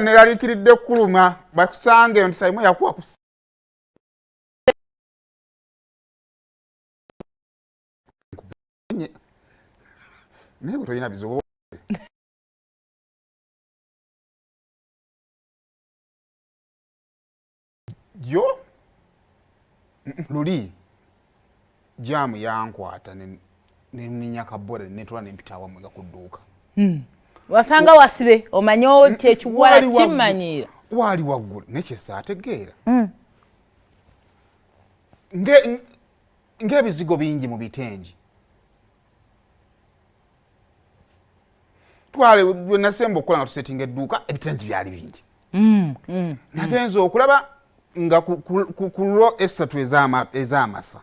Neraliikiridde kuluma bakusange nti Saimu yakuwa ku naye bwe tolina bizibu. Yo luli jaamu yankwata neninya kabore netula nempita awamwe nga ku dduuka. Wasanga wasibe omanye oti ekiwala kimanyiira. Waali waggulu naye kyesaategeera ng'ebizigo bingi mu bitengi. Twale lwe nasemba okukola nga tusetinga edduuka, ebitengi byali bingi. Nagenza okulaba nga ku ro esatu ez'amasa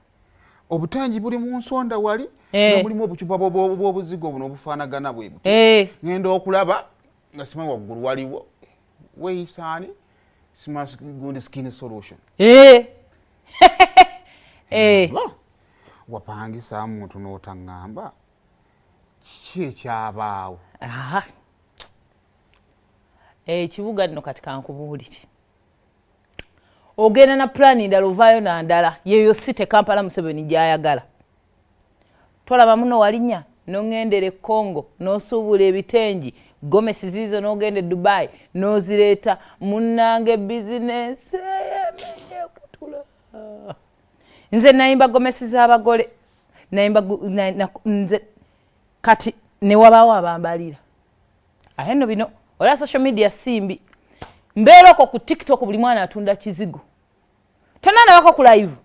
obutengi buli mu nsonda wali nga mulimu obucupa bw'obuzigo buno obufaanagana bwe buti. Ngenda okulaba nga simanyi waggulu waliwo weeyisaani simanyi gundi skin solution. Wapangisa muntu n'otaŋŋamba kiki ekyabaawo? Ekibuga nno kati kankubuulire, ogenda na pulaani ndala, ovaayo na ndala. Yeyo site Kampala Museveni gy'ayagala. Tolaba muno walinnya n'oŋŋendera e Congo n'osuubula ebitengi, gomesi ziizo, n'ogenda e Dubai n'ozireeta. Munnange, bizinensi eyemenye kutula. Nze nayimba gomesi z'abagole, nayimba nze kati ne wabaawo abambalira. Ate nno bino olaba social media simbi, mbeera okwo ku TikTok, buli mwana atunda kizigo. Tonandabako ku live?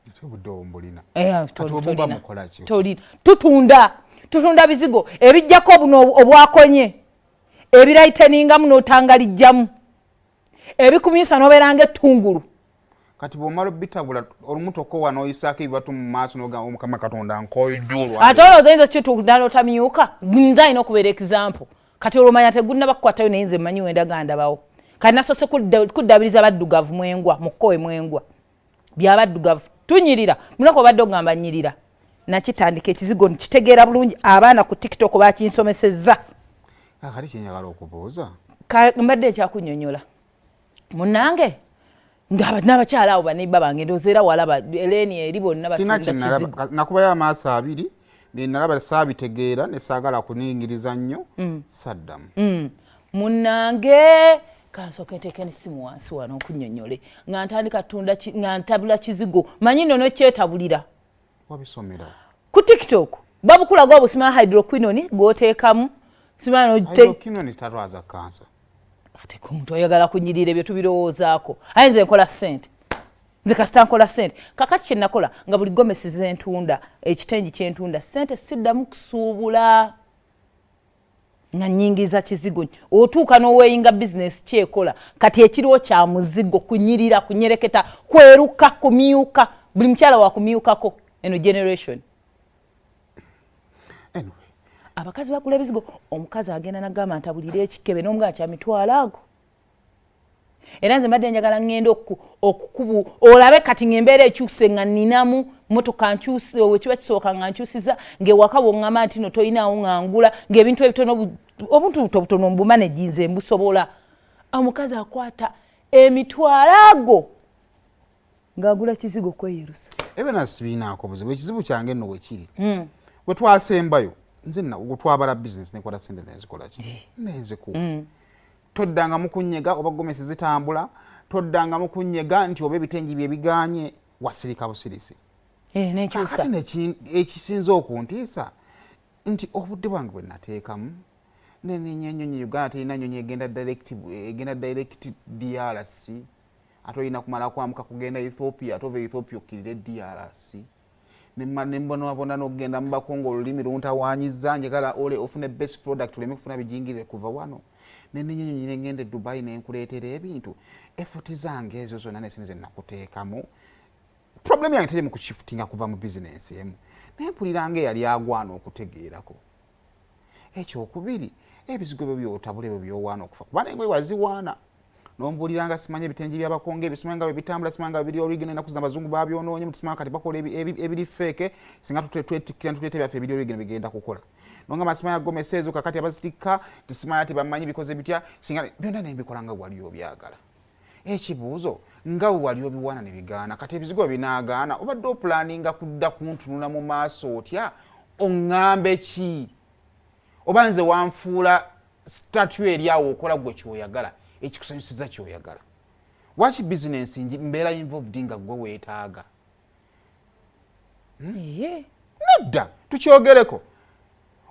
Ate obudde obwo mbulina. Kati Tolina. Obumba mukola ki? Tolina. Tutunda bizigo ebijjako buno obwakonye, ebiraiteningamu n'otangalijjamu, ebikumyusa n'obeera ng'ettungulu. Kati bw'omala obitabula olumu tokowa n'oyisaako ebibatu mu maaso n'ogamba, "Omukama Katonda, nkoyidde olwa." Ate olowooza oyinza okitunda n'otamyuka? Nze alina okubeera example. Kati olwo omanya tegunnaba kukwatayo, naye nze mmanyi wendaga ndabawo. Kati nasoose kuddabiriza baddugavu mwengwa mukkowe mwengwa byabaddugavu tunyirira munaku. Obadde ogamba nyirira, nakitandika ekizigo nkitegeera bulungi. Abaana ku TikTok bakinsomesezza. Kati kyenjagala okubuuza, Mbadde nkyakunyonyola, munange, nga n'abakyala abo baneiba bange, ndowooza era walaba Eleni eri bonna sina batunda kyenalaba. kizigo. Nakubayo amaaso abiri nenalaba, saabitegeera nesaagala kuniyingiriza nnyo, saddamu. Munnange, kansooke nteeke nesimu wansi wano nkunnyonnyole nga ntandika tunda nga ntabula kizigo. Manyi nno nokyetabulira. Wabisomera? Ku TikTok babukulaga obusima hydroquinone gw'oteekamu, simanya Hydroquinone tatwaza kansa. Ate ku muntu oyagala kunyirira, ebyo tubirowoozaako. Aye nze nkola ssente, nze kasita nkola ssente. Kakati kyenakola nga buli gomesi zentunda, ekitengi kyentunda, ssente siddamu kusuubula nga nyingiza kizigo. Otuuka n'oweeyinga bizinesi kyekola. Kati ekiriwo kya muzigo, kunyirira, kunyereketa, kweruka, kumyuka. Buli mukyala wakumyukako eno generation. Anyway. Abakazi bagula ebizigo. Omukazi agenda nagamba ntabulira ekikebe n'omugaa kya mitwalo ago. Era nze mbadde njagala ŋŋenda okukubu olabe kati ng'embeera ekyuse, nga nninamu motoka nkyuse, wekiba kisoboka nga nkyusiza, ng'ewaka bwoŋŋamba nti no tolinaawo nga ngula, ng'ebintu ebitono obuntu buto butono mbumanegi, nze mbusobola. Omukazi akwata emitwalo ago ng'agula kizigo kweyerusa. Ebyo nasibiinaako buzibu. Ekizibu kyange nno wekiri, bwe twasembayo nze twabala bizinesi nekwata sente nenzikola ki, nenzikuwa. Toddangamu kunyega oba gomesi zitambula, toddangamu kunyega nti oba ebitengi bye biganye. Wasirika busirisi. Nenkyusa. Kakati ekisinza okuntiisa nti obudde bwange bwe nateekamu neninya enyonyi, Uganda terina nyonyi egenda direct, egenda direct DRC. Ate olina kumala kwambuka kugenda Ethiopia, ate ova Ethiopia okkirire DRC. Nembonabona n'okugenda mu Bakongo, olulimi luntawanyiza. Njagala ole ofune best product, oleme kufuna bijingirire kuva wano. Neninya enyonyi nengenda e Dubai nenkuleetera ebintu. Effort zange ezo zonna nesente ze nakuteekamu, problem yange teri mu kushiftinga kuva mu bizinensi emu, naye mpulira nga eyali agwana okutegeerako. Ekyokubiri, ebizigo byo byotabula ebyo byowaana okufa, kuba nengoye waziwaana. Nombuulira simanyi ebitengi byabakongo ebyo, simanyi nga bwe bitambula, simanyi nga biri original. Ennaku zino abazungu babyonoonye, simanyi kati bakola ebiri fake. Singa twetikkira tuleeta ebyaffe ebiri original, bigenda kukola. Nongamba simanyi gomesi ezo kakati abazitikka tisimanya tebamanyi bikoze bitya. Singa byonna nembikola nga wali obyagala. Ekibuuzo, nga we wali obiwaana ne bigaana, kati ebizigo binaagaana, obadde oplanninga kudda kuntunula mu maaso otya? Oŋŋambe ki? Oba nze wanfuula statue eri awo, okola gwe kyoyagala, ekikusanyusiza kyoyagala? Waki bizinensi mbeera involved nga gwe weetaaga? Ye. Nedda, tukyogereko.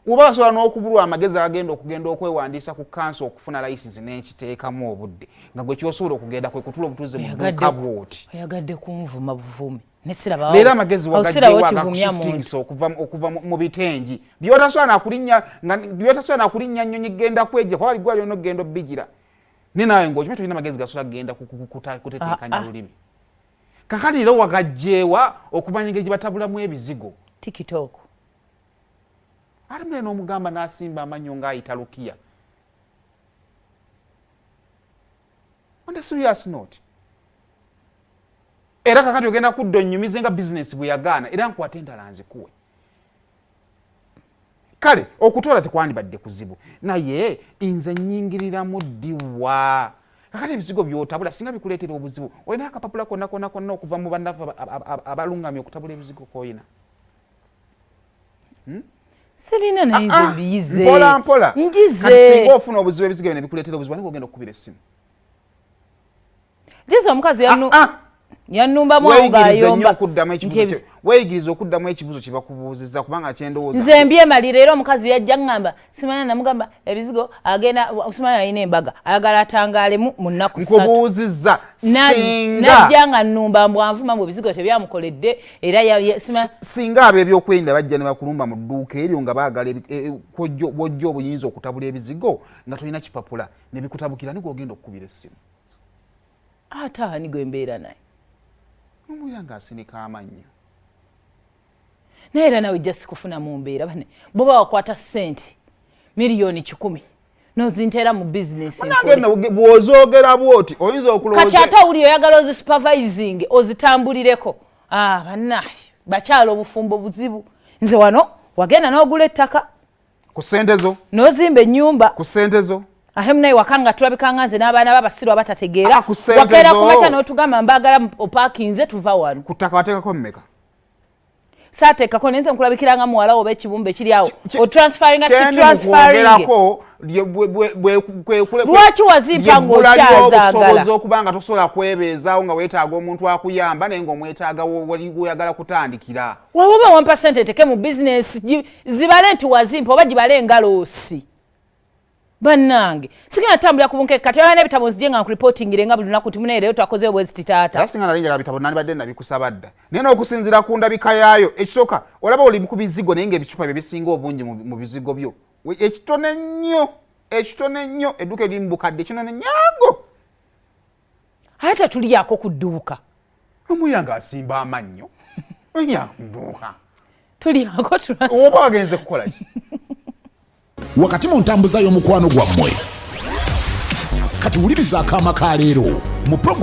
Oba basobola n'okubulwa amagezi agenda okugenda okwewandiisa ku kanso okufuna license, n'enkiteekamu obudde, nga gwe kyosobola okugenda kwe kutula obutuuze mu dduuka bw'oti. Oyagadde kunvuma buvumi. Leero amagezi wagajjewa agakushiftingisa okuva mu bitengi byotasobola nakulinnya, nga byotasobola nakulinnya nnyonyi genda kwejja, kuba waligwa lyona okugenda obigira ne naawe ng'okimanyi tolina magezi gasobola kugenda kutetenkanya lulimi. Kakati era wagajjeewa okumanya engeri gye batabulamu ebizigo? TikTok. Ate mune n'omugamba n'asimba amannyo ng'ayita lukiya. On a serious note, era kakati ogenda kudda onyumize nga bizinesi bwe yagaana, era nkwate endala nzikuwe. Kale okutoola tekwandibadde kuzibu, naye nze nyingiriramu ddiwa? Kakati ebizigo byotabula singa bikuleetera obuzibu, olina akapapula konna konna konna okuva mu bannaffe abalungamya okutabula ebizigo koyina? Sirina, naye nze mbiyize. Mpola mpola. Njize. Kati singa ofuna obuzibu, ebizigo bino bikuleetera obuzibu, ani ogenda okukubira essimu? Jese omukazi yannumbamu awo Weeyigirize nnyo ng'ayomba okuddamu nti ekibuuzo weeyigirize okuddamu ekibuuzo kye bakubuuzizza, kubanga kyendowooza Nze mbyemalira. Era omukazi yajja ŋŋamba simanya, namugamba ebizigo agenda simanya alina embaga, ayagala atangaalemu mu nnaku 3. Nkubuuzizza, singa Najja nga nnumba mbwanvuma mbu ebizigo tebyamukoledde, era Singa ab'ebyokwerinda bajja ne bakulumba mu dduuka eryo nga baagala bw'ojja obuyinza okutabula ebizigo nga tolina kipapula ne bikutabukira, ni gw'ogenda okukubira essimu? Ate ani gwe mbeera naye? Nomuwulira ng'asinika amannyo. Naye era nawe ejja sikufuna mu mbeera bane. Bwoba wakwata ssente 100,000,000 nozinteera mu bizinesi, Munange nno bw'ozoogera bw'oti oyinza kati okulowooza ate owuli oyagala ozisupervising, ozitambulireko. Ah, bannaye bakyala, obufumbo buzibu. Nze wano wagenda n'ogula ettaka ku ssente zo, n'ozimba ennyumba ku ssente zo. Ate munaye waka nga tulabika nga nze n'abaana babasiru abatategeera. Ah, ku ssente Wakeera zo. ku makya n'otugamba mbaagala opaakinze, tuva wano. Ku ttaka wateekako mmeka? Saateekako, naye nze nkulabikira nga muwala oba ekibumba ekiri awo otransferringa. Kyendi Kitransferringe. mukwogerako lye Lwaki wazimpa lyebbula ng'okyazaagala? ly'obusobozi okuba nga tosobola kwebeezaawo, nga weetaaga omuntu akuyamba, naye ng'omwetaaga weyagala kutandikira. Wawoba wampa sente nteke mu bizinesi, zibale nti wazimpa oba gibale engaloosi. Bannange, sigenda tambulira ku bunke. Kati olaba n'ebitabo nzije nga nkureportingire nga buli lunaku nti munaye leero twakozeyo bweziti, taata. Era singa nali njagala bitabo, nandibadde nabikusaba dda, naye n'okusinziira ku ndabika yaayo, ekisooka olaba oli ku bizigo, naye ng'ebicupa bye bisinga obungi mu bizigo byo. Ekitono ennyo, ekitono ennyo, edduuka eriri mu bukadde, ekitono ennyago. Ate tetulyako ku dduuka. Omuya ng'asimba amannyo dduuka. Tulyako. Oba wagenze kukola ki? Wakati mu ntambuza y'omukwano gwammwe, kati wuliriza akaama ka leero mu puroguramu.